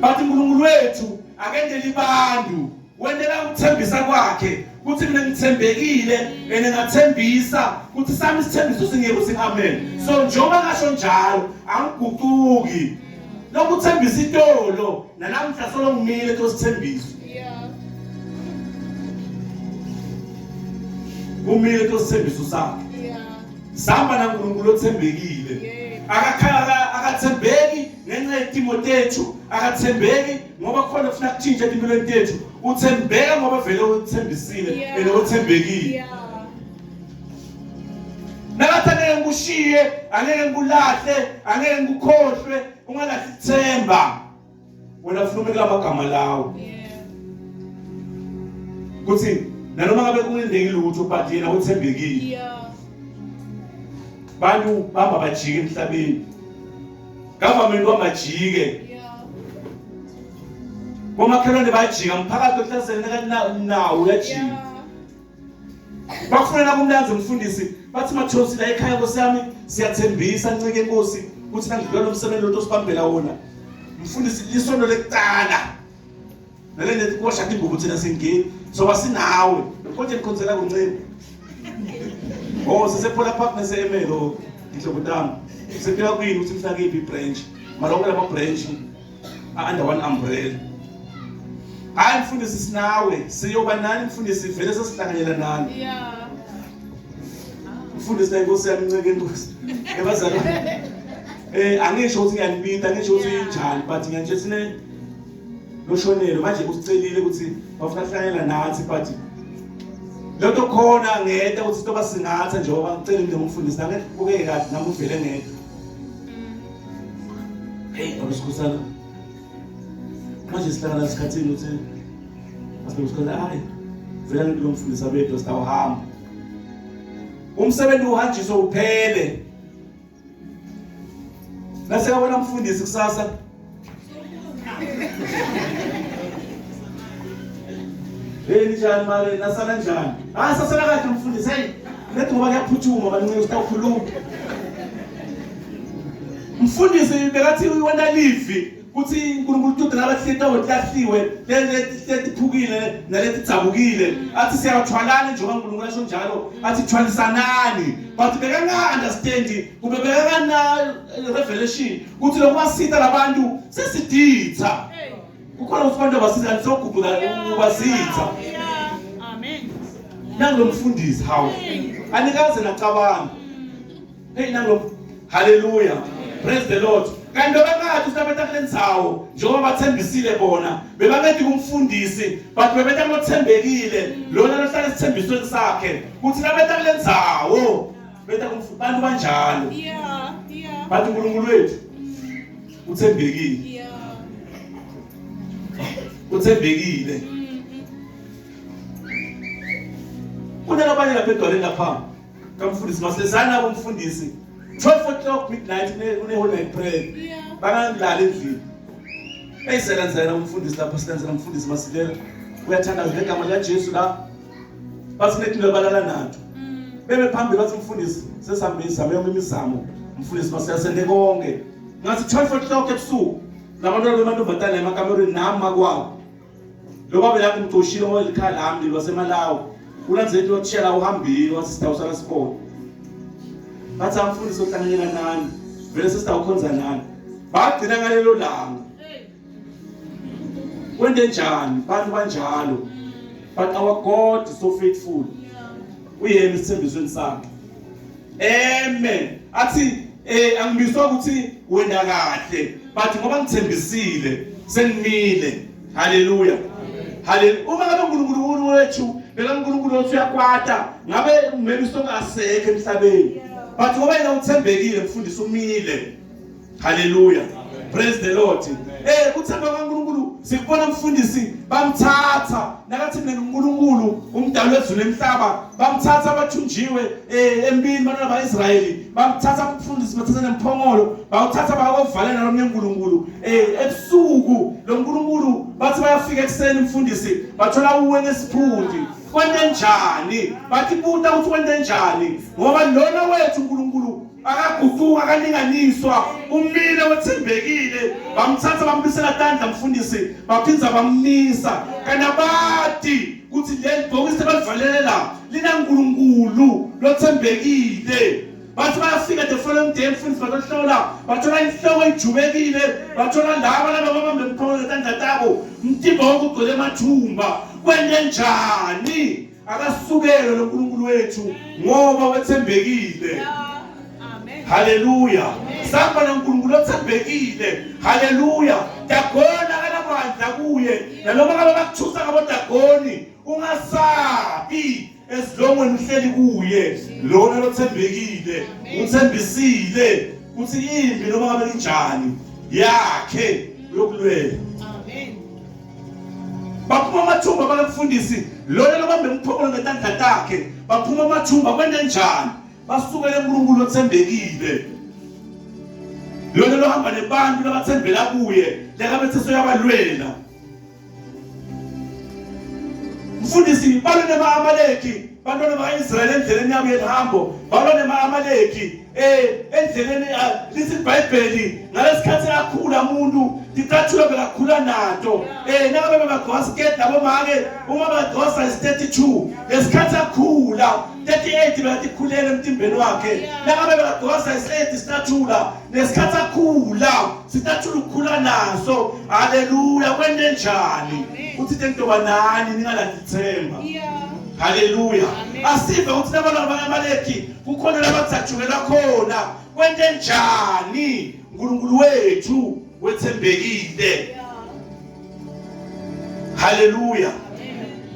Bathi uNkulunkulu wethu akendeli bantu, wendela ukuthembisa kwakhe ukuthi mina ngithembekile and ngathembisa ukuthi sami isithembiso singeke uthi amen. So njengoba ngasho njalo angiguquki. Lokuthembisa itolo nanamuhla solo ngimile tosithembiso. Yeah. Kumile tosithembiso sakhe. Yeah. Sihamba naNkulunkulu othembekile. Yeah. Akathembeki ngenxa yetimo tethu, akathembeki ngoba khona kufuna kutshintshe empilweni tethu. Uthembeka ngoba vele uthembisile Yeah. and uthembekile. Yeah. Nakathi angeke ngikushiye, angeke ngikulahle, angeke ngikukhohlwe, ungalahli ithemba. Wena ufuna ume kulamagama lawo. Yeah. Kuthi nanoma ngabe kungenzeki lutho but yena uthembekile. Yeah. Bantu bahamba bajike emhlabeni. Government wamajike. Yeah. Bomakhelwane bajika, umphakathi ohlasele nawo uyajika. Yeah. Bakufunela kumnanzi umfundisi bathi mathosi la ekhaya nkosi yami siyathembisa ncike inkosi ukuthi nangidlula lo msebenzi lo tosibambela wona. Mfundisi lisondo lekuqala. Nale nje kuwasha ingubo thina singeni soba sinawe. Konje nikhonzela kuncane. Oh sisephola park nase Emelo inhlobo tami. Siphila kuyini ukuthi mhla kuyiphi branch. Maloko lama branch under one umbrella. Hayi mfundisi sinawe siyoba nani mfundisi vele sesihlanganyela nani. Yeah. Mfundisi la inkosi yami nceke inkosi. Ebazalwane. Angisho ukuthi ngiyanibita, angisho ukuthi Yeah. injani but ngiyanje sine loshonelo manje usicelile ukuthi bafuna kuhlanganyela nathi but lento khona ngeda ukuthi toba singatha njengoba ngicela mina umfundisi nami kubukeke kahle nami uvele ngedwa. Hey, abesikhosana. Manje sihlangana esikhathini ukuthi asibe hayi vele ngilo mfundisi abedwa sitawuhamba. Umsebenzi uhanjiswe uphele. Naseyabona mfundisi kusasa. Hey njani mali nasala njani? Ah sasala kahle mfundisi hey. Lethi ngoba kuyaphuthuma bancike sitawukhuluma. Mfundisi bekathi wena livi kuthi uNkulunkulu tude nabahlita wehlahliwe letiphukile naletidzabukile athi siyathwalana njengoba uNkulunkulu asho njalo athi thwalisanani but bekanga understand kube bekangana revelation ukuthi lokubasita labantu sesiditha Hey. kukhona ukuthi abantu abasiza nisoguquka ubasitha Yeah. Amen. nangulo mfundisi hawu anikaze nacabanga hey nangulo haleluya praise the Lord kanti bebangathi usabeta kule ndzawo njengoba bathembisile bona bebangethi kumfundisi but bebeta ngothembekile lona lohlala esithembisweni sakhe kuthi nabeta kule ndzawo beta kumfundisi bantu banjalo Yeah. Yeah. bathi uNkulunkulu wethu uthembekile Yeah. uthembekile kunalabanye lapha edwaleni lapha kamfundisi masilesana nabo umfundisi 12 o'clock midnight une whole night prayer Yeah. bangangilali endlini eyiselanzela umfundisi lapha silanzela umfundisi masilela uyathandaza ngegama likaJesu la bathi netinto abalala nato bebe phambili bathi umfundisi sesihambile sizame yonke imizamo umfundisi masiyasende konke ngathi 12 o'clock ebusuku nabantwana bemantombazane emakamerweni nami makwabo lo baba lapho umcoshile ngoba likhaya lami lwaseMalawi ulandzele into yokushela uhambile wathi sitawusala sibone bathi amfundisi ohlanganyela nani vele sesitawukhonza nani bagcina ngalelo langa Hey. kwente njani bantu banjalo but our God is so faithful Yeah. uyena isithembisweni sakhe amen athi angibizwa ukuthi wena kahle but ngoba ngithembisile sengimile haleluya haleluya uma ngabe uNkulunkulu wethu beka uNkulunkulu wethu uyakwata ngabe maybe songasekho emhlabeni but ngoba yena uthembekile mfundisi umile haleluya praise the Lord kuthemba kaNkulunkulu sikubona mfundisi bamthatha nakathi mina uNkulunkulu umdali wezulu emhlaba bamthatha abathunjiwe empini bantwana baIsrayeli bamthatha umfundisi bathatha nemphongolo bawuthatha bayovalela nomnye uNkulunkulu ebusuku lo nkulunkulu bathi bayafika ekseni mfundisi bathola uwe ngesiphundi kwente njani bathi buta ukuthi kwente njani ngoba lona wethu uNkulunkulu akaguquka akalinganiswa umile wethembekile bamthatha bambisela tandla mfundisi baphinza bamnisa kana bathi kuthi leli bhokisi balivalela linaNkulunkulu lothembekile. Bathi bayafika the following day mfundisi batohlola, bathola inhloko ijubekile, bathola laba laba babambe emphongolo ngetandla tabo, umtimba wonke ugcwele emathumba. Kwente njani? Akasukelwe lo Nkulunkulu wethu ngoba wethembekile. Haleluya. Samba noNkulunkulu othembekile. Haleluya. Dagoni akanamandla kuye. Nanoma ngabe bakuthusa ngabodagoni, ungasabi esilongweni uhleli kuye. Lona lothembekile, uthembisile ukuthi impi noma ngabe injani yakhe uyokulwela. Amen. Baphuma amathumba bakamfundisi lona lobambe umphongolo ngetandla takhe. Baphuma amathumba kwente njani? Basukele uNkulunkulu othembekile. Lona lohamba nebantu labathembela kuye, lekabe sesoyabalwela. Mfundisi balwa nema-Amaleki, bantwana ba-Israyeli endleleni yabo yelihambo, balwa nema-Amaleki endleleni lithi iBhayibheli ngalesikhathi akhula umuntu ticathulo bekakhula nato nangabe bebagqoka siketi labo make uma bagqoka size 32 ngesikhathi akhula 38 bekatikhulele emtimbeni wakhe nangabe bekagqoka size 8 sicathula ngesikhathi akhula sicathula ukukhula naso. Haleluya. Kwente njani uthi tentoba nani ningalahli ithemba. Haleluya. Asive ukuthi nabantwana bakamaleki kukhona labathajukela khona. Kwente njani? uNkulunkulu wethu wethembekile. Haleluya.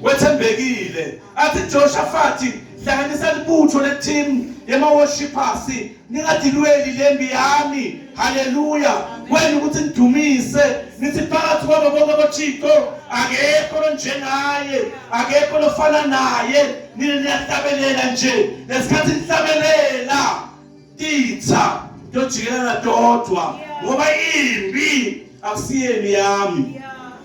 Wethembekile. Athi Jehoshaphat hlanganisa libutho le team yema worshipers ningadilweli lembi yami. Haleluya. Wena ukuthi nidumise nithi phakathi kwabo bonke abothixo akekho lonjengaye, akekho lofana naye. Nina niyahlabelela nje lesikhathi nihlabelela titha tojikelana todwa ngoba imbi akusiyeni yami.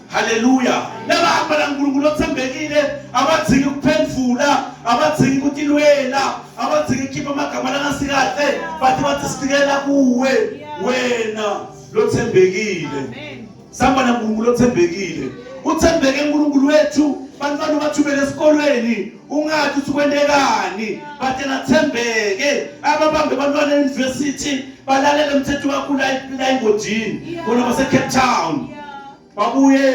Haleluya. Labahamba naNkulunkulu othembekile abadzingi ukuphendvula, abadzingi ukutilwela, abadzingi ukukhipha amagama langasikahle, bathi bathi sinikela kuwe wena lothembekile. Samba naNkulunkulu othembekile. Uthembeke uNkulunkulu wethu, bantwana bathumele esikolweni, ungathi uthi kwentekani, bathe nathembeke, ababambe abantwana e-university, balalele umthetho wakho la engodini, bona base Cape Town. Babuye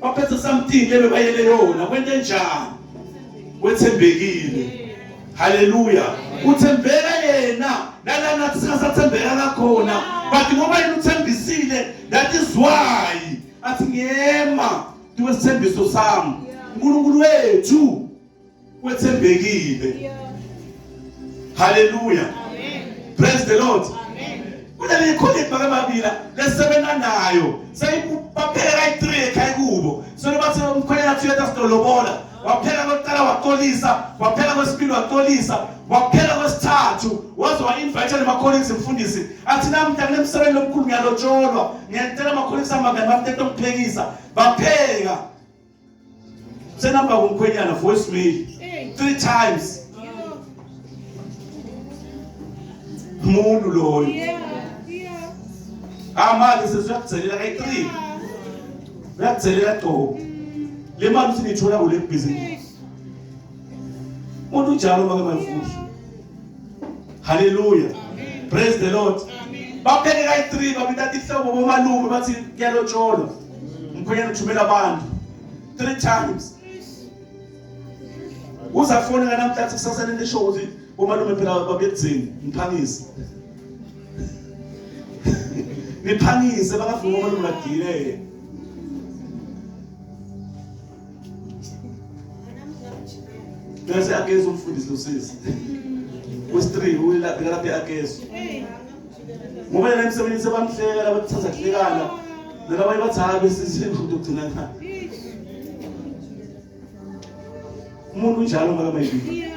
baphethe something lebebayele yona, kwente njani? Wethembekile. Haleluya. Uthembeka yena nalana nathi singasathembeka kakhona, but ngoba yena uthembisile, that is why athi ngiyema tuwesithembiso sami. uNkulunkulu wethu wethembekile. Haleluya. Praise the Lord. Kunale colleague bakamabila lesebenza nayo seyibapheka kayi-3 ekhaya kubo. So bathi umkhwenyana athi uyeta sidolobola, wapheka kokuqala waxolisa, wapheka kwesibili waxolisa, wapheka kwesithathu waze wa-invite nema-colleagues mfundisi athi namhla kunemsebenzi omkhulu ngiyalotsholwa, ngiyacela ama-colleagues amangani bafike ngiphekisa. Bapheka senamba kumkhwenyana voice mail 3 times. Umuntu loyo amali sesiyakudzelela kayi-3, uyakudzelela qobo le mali uthi niyithola kule bhizinisi. Umuntu unjalo make mayifuhle. Haleluya. Praise the Lord. Bapheke kayi-3 babita tihlobo bomalume bathi kuyalotsholwa. Umkhwenyana uthumela abantu 3 times. Uzafonela namhlanje kusasa nento ukuthi bomalume phela babekudzini niphangise. Niphangise bangafuni bomalume bagile. Bese ageza umfundisi losisi. Wesi-3 uyilapha lapha ageza. Ngoba yena emsebenzini sebamhleka laba kuthatha kuhlekana. Nalabanye bathi hayi bese ukugcina ngani. Umuntu unjalo maka mayibili.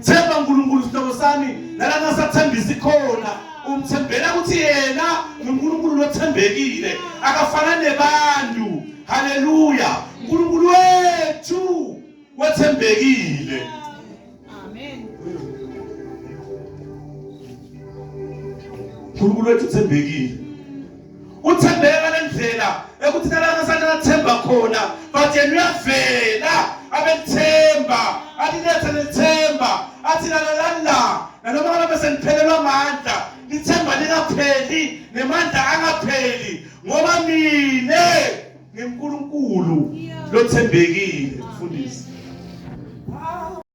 Themba uNkulunkulu sihlobo sami, nala ngasathembisa ikhona, umthembela ukuthi yena nguNkulunkulu lothembekile, akafana nebantu. Haleluya. uNkulunkulu wethu wethembekile. Amen. uNkulunkulu wethu uthembekile. Uthembeka lendlela ekuthi nalana sathemba khona, but yena uyavela abethemba, alilethe lethemba, athi la la la. Nanoma ngabe sengiphelelwa amandla, lithemba lingapheli nemandla angapheli, ngoba mine ngiNkulunkulu lothembekile.